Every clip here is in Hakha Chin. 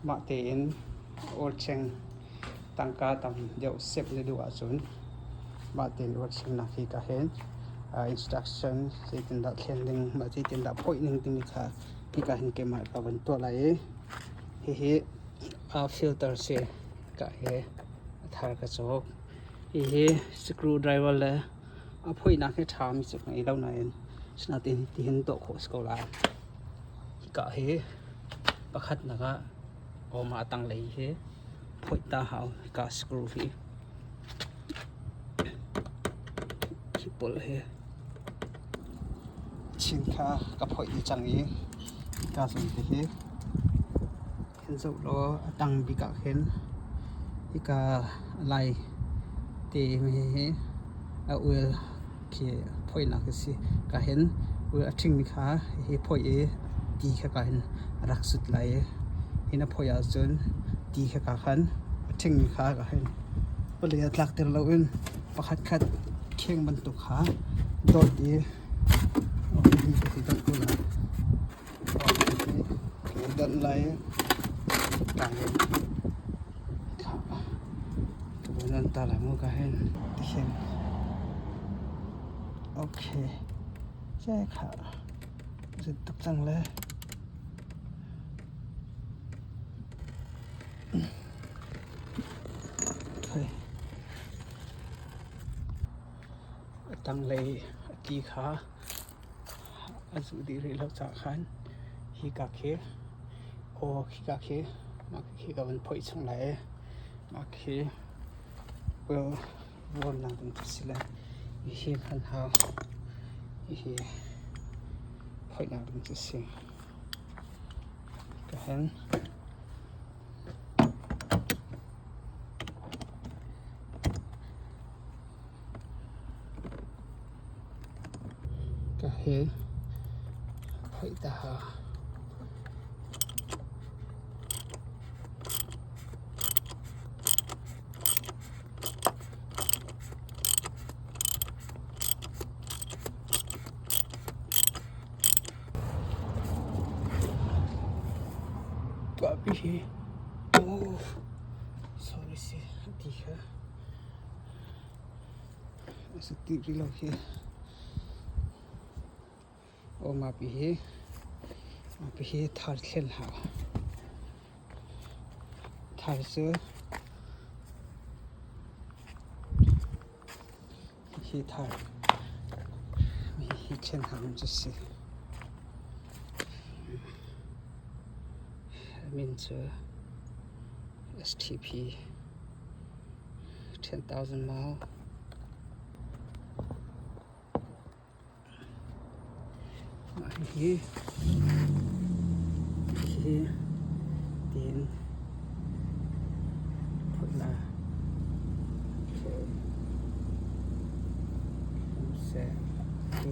Mah tein awlcheng tangka tam deuh sep na duh ahcun mah tein awlchengnak hi ka hen instruction zeitindah thlen ding, mah zeitindah phoih ning timi kha hika hin keimah ka van tuah lai i hihi filter si ka he a thar ka cawk. Hihi screw driver le a phoihnak hi ṭhami cu ka ngei lo nain asinain tihin tuah khawh a si ko lai. Hika hi pakhatnak ah awma a tanglei hi phoih ta hau hika screw hi. Hi pawl hi chin kha ka phoih dih cang i hika zawn te hi Kan zoh law a tang bik ah khin hika lai te hi a oil khi phoihnak a si. Ka hin oil a ṭhingmi kha hi phoih i ti kha ka hin a rak sut lai i hi na phoih ahcun ti kha ka khan a ṭhingmi kha ka hin vawlei ah tlakter loin pakhat khat kheng bantuk kha dawt i hi dawt ko lai. Donh lai nan ta lai mu ka hin tihin okay che kha zit tuk cang le a tanglei a ti kha A zuh dih rih lo caah khan hika khi aw khika khi mah khi ka van phoih chung lai i mah khi rawnnak ding cu si lai. Hihi kan hau. Hihi phoihnak ding cu si. Ka hen. Ka he phoih ta ha. Tuahpi hi oh sorry si ti kha. A si ti rih lo hi. Aw mapi hi mapi hi thar thlen hau. Thar cu hi thar hi thlen hau cu si. Min cu STP. 10,000 mile. Mah hihi hihi tiin phut la okay seh hi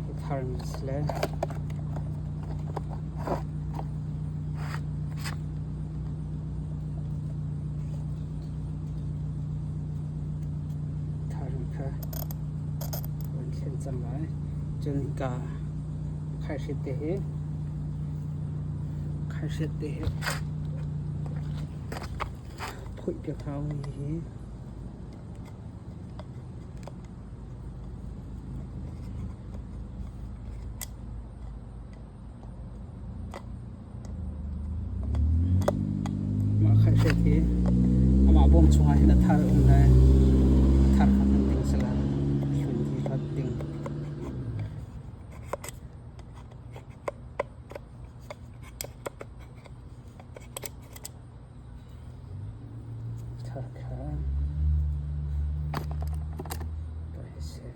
hi thar mi si le Tharing kha an thlen cang lai. Cun hika khaihrit te hi khaihrit te hi phuih piak hau hihi. Mah khaihret hi amah bawm chungah hin a thar a um lai. A thar kha hman ding si lai. Hlun hi hlat ding. Thar kha ka hi si.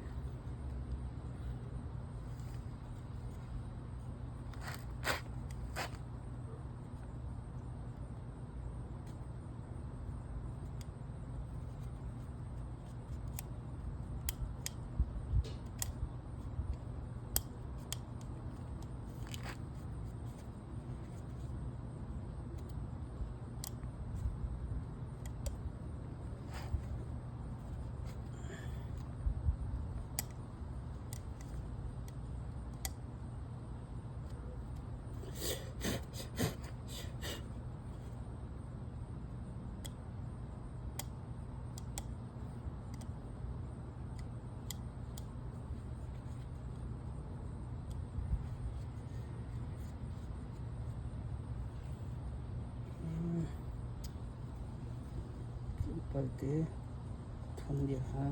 Tlawmpalte thon dih hna.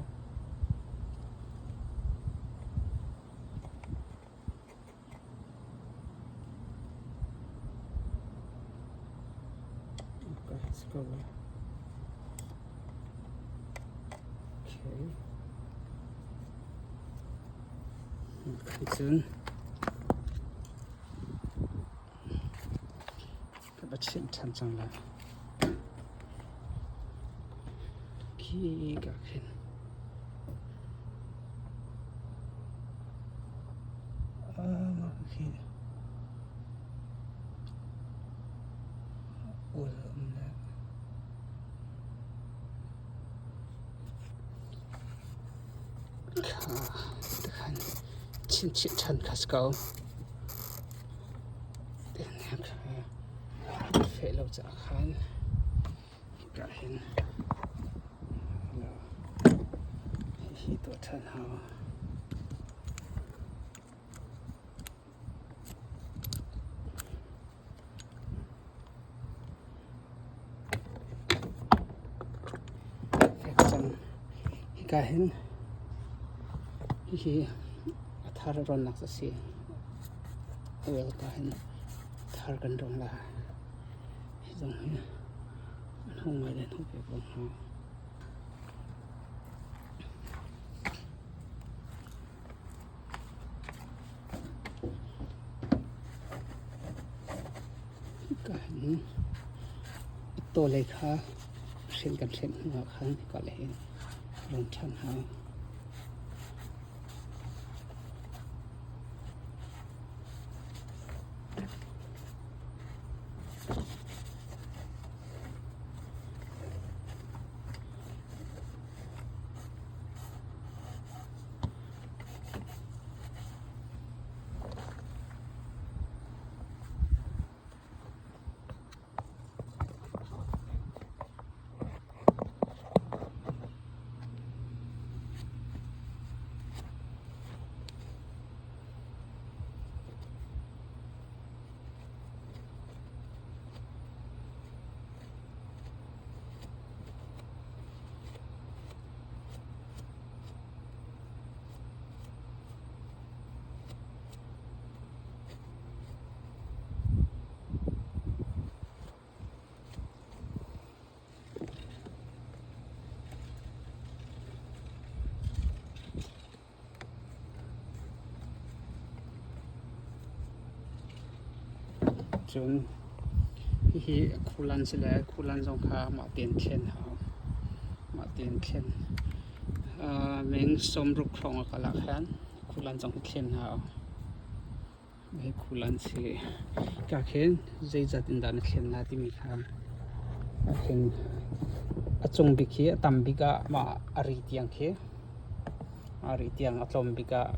Okay, let's go. Okay. Cun ka va chimh ṭhan cang lai. Khi ka khin. Ah, khi. Ul um le. Kha, khan chin chih ṭhan kha si ko. Feh lo caah khan hika hin hihi tuah ṭhan hau. Fek cang. Hika hin hihi a thar rawnnak a si. Oil ka hin thar kan rawng la. Hi zong hi an hung ngai le an hung pek ko hnga. Hika hin tawlei kha hrin kan hrenh hnu ah khan hika lei hin rawn ṭhan hau. Cun hihi khulan si le khulan zong kha mah tein thlen hau. Mah tein thlen. Meng 60 hrawng a kal ah khan khulan zong hi thlen hau. Hi khulan si. Ka khin zeizat in dah na thlen la timi kha a khin a cung bik hi a tam bik ah mah a ri tiang khi a ri tiang a tlawm bik ah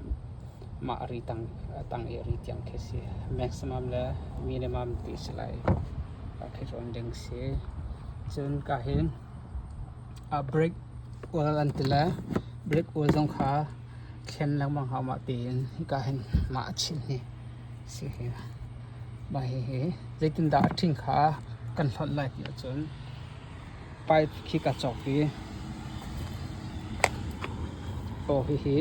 mah a ri tang a tang i a ri tiang khi si. Maximum le minimum ti si lai. Ka khi rawn ding si. Cun ka hin a brake oil an ti le brake oil zong kha thlen lengmang hau mah tiin hika hin mah a chim hi si hi. Mah hihi zeitindah a ṭhing kha kan hlonh lai ti ahcun pipe khi ka cawk i aw hihi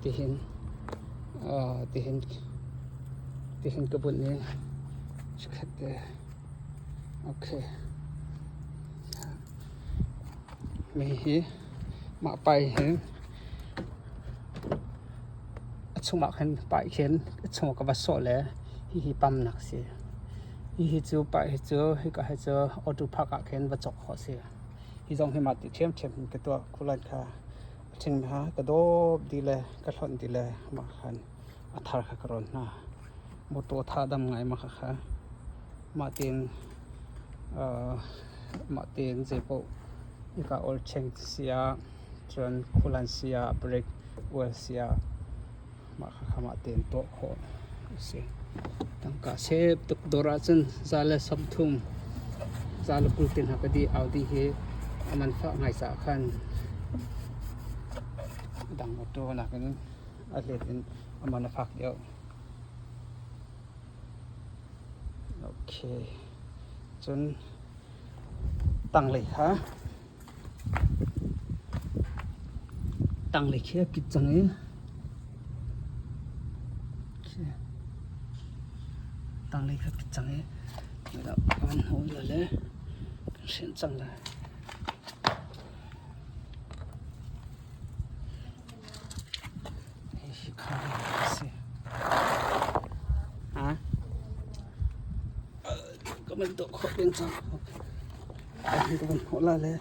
tihin tihin tihin ka bunh i chikkhat te okay. Hihi mah pai hi a chungah khan pai khin a chungah ka va sawh le hihi pamnak a si. Hihi cu pai hi cu hika hi cu auto park ah khin va cawk khawh a si. Hi zong hi mah ti ṭhiamṭhiam hin ka tuah. Khulan kha a ṭhing hna ka dawp dih le ka hlonh dih le mah khan a thar kha ka rawn hna. Mawṭaw tha dam ngai mah khakha. Mah tein mah tein zeipaoh hika oil change si ah cun khulan si ah brake oil si ah mah khakha mah tein tuah khawh a si. Tangka sep tuk dawr ahcun 130 120 te hna ka dih Audi hi a man fah ngai caah khan a dang mawṭaw nakin a hlet in a man a fak deuh. Okay. Cun Tanglei kha tanglei khi a kit cang i tanglei kha kit cang i kan hmuh la le kan hrenh cang lai. Hihi kha a si. Ka van tuah khawh ding cang. Ka van hmuh lai le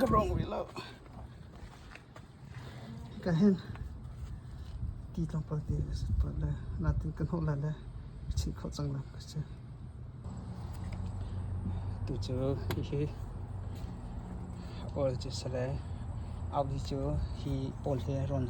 ka rong rih lo. Ka hin ti tlawmpal te tuah le natin kan hmuh lai le ka chinh khawh cang lai ka si. Tu cu hihi oil cu si le Audi cu hi pawl hi rawn.